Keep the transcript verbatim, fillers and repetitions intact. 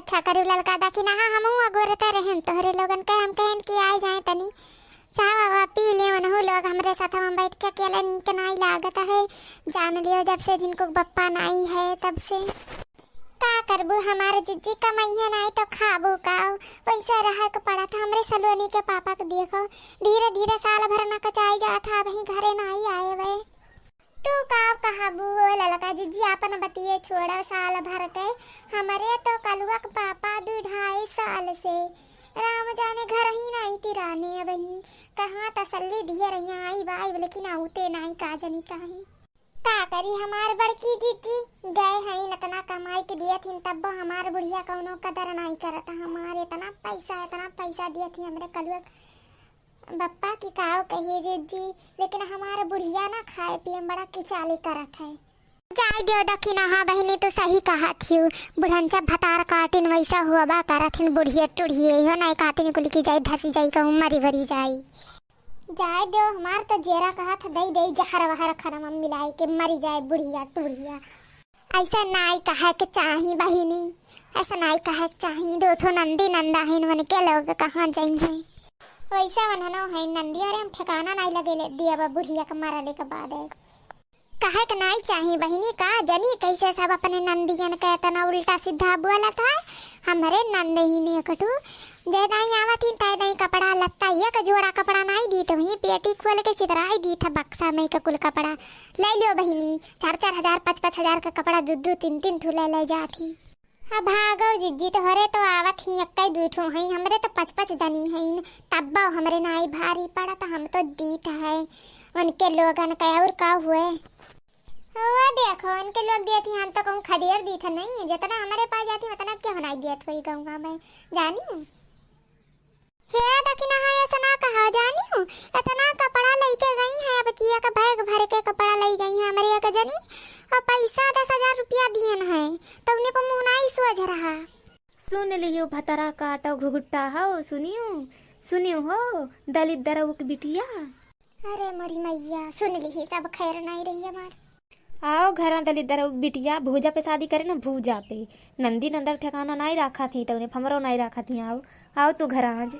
अच्छा करू ललका दखिनहा, हमहू अगोरते रहेन तोहरे लोगन के, हम कहेन कि आइ जाए तनी चाह वाह पी ले, उनहू लोग हमरे साथ में बैठ के अकेले नीक नाई लागत है। जान लियो जब से जिनको बप्पा नाई है तब से। का करबू हमार जिज्जी, कमइहे नाई तो खाबू का? वैसे रहे के पड़त है। हमरे सलोनी के पापा के देखो, धीरे धीरे साल भर न कचाई जात है, अबहीं घरे नाई आए वे। तू का कहबू ओ ललका जिज्जी, आपन बतिये छोड़ा साल भर के। हमरे तो कलुआ के पापा दू ढाई साल से राम जाने घर ही नाई तिराने, अबहीं कहाँ तसल्ली दिए रहिया आई बाई, लेकिन आउते नाई का जनी काहे। का करी हमार बड़की जिज्जी, गए हईन इतना कमाई के दियत हिन, तब्बो हमार बुढ़िया कौनो कदर नाई करत। हमार इतना पैसा, इतना पैसा दियत ही हमरे कलुआ बप्पा की काव कही जिज्जी, लेकिन हमार बुढ़िया ना खाए पिए में बड़ा किचाली करत है। जाए दियो दखिनहा बहिनी, तू सही कहत हियो, बुढ़नचा भतार काटिन वैसा हुआ बा करत हिन, बुढ़िए टुढ़िए हो नाई काटिन कुल की जाई धसी जाई कहूँ मरी वरी जाई। जाए दो, हमार तो जेरा कहत ह, दई दई जहर वहर खरम मिलाई के मरी जाए बुढ़िया टुढ़िया। ऐसा नाई कहे के चाही बहिनी, ऐसा नाई कहे के चाही। दो ठो नंदी नंदा हैं, उनके लोग कहाँ जाई हैं? वैसा वनहनो है नंदी, अरे हम ठिकाना नाई लगे ले दिया बा बुढ़िया के मरले के बाद। कहे के नाई चाही बहिनी, का जनी कैसे सब अपने नंदियन के इतना उल्टा सीधा बोलत है। हमरे नंद ही ने कटू, जे दाई आवत ही तय दाई कपड़ा लत्ता, एक जोड़ा कपड़ा नाई दीत वही पेटी खोल के चितराई दीत है बक्सा में के कुल कपड़ा। ले लियो बहिनी, चार चार हजार, पाँच पाँच हजार का कपड़ा दू दू तीन तीन ठू ले ले जात ही। अब भागो जिज्जी, तोहरे तो आवत ही एक्कै दू ठो हईन, हमरे तो पाँच पाँच जनी हईन, तब्बो हमरे नाई भारी पड़त, हम तो दीत है उनके लोगन के। और का हुए? वो देखो, उनके लोग दियत ही, हम तो कहूँ खदेड़ दीत है नहीं, जितना हमरे पास जाती उतना क्यों नाई दियत होई गौवा में, जानी? हे दखिनहा, ऐसा ना कहा जानी हूँ, इतना कपड़ा लइके गई है, अब की एक बैग भर के कपड़ा लई गई है हमरे एक जनी, और पैसा दस हजार रुपया दियन है, तो उन्हें को मुँह नाई सोझ रहा। सुन लियो भतरा काटो घुघुट्टा हो, सुनियो, सुनियो हो, दलित दरऊ के बिटिया। अरे मोरी मैया, सुन लिही, सब खैर नाई रही हमार। आओ घरा दलित दरऊ बिटिया, भूजा पे शादी करे ना, भूजा पे। नंदी नंदा के ठिकाना नाई राखा थी, तउने हमरो नाई राखा थी। आओ, आओ तू घरा आज।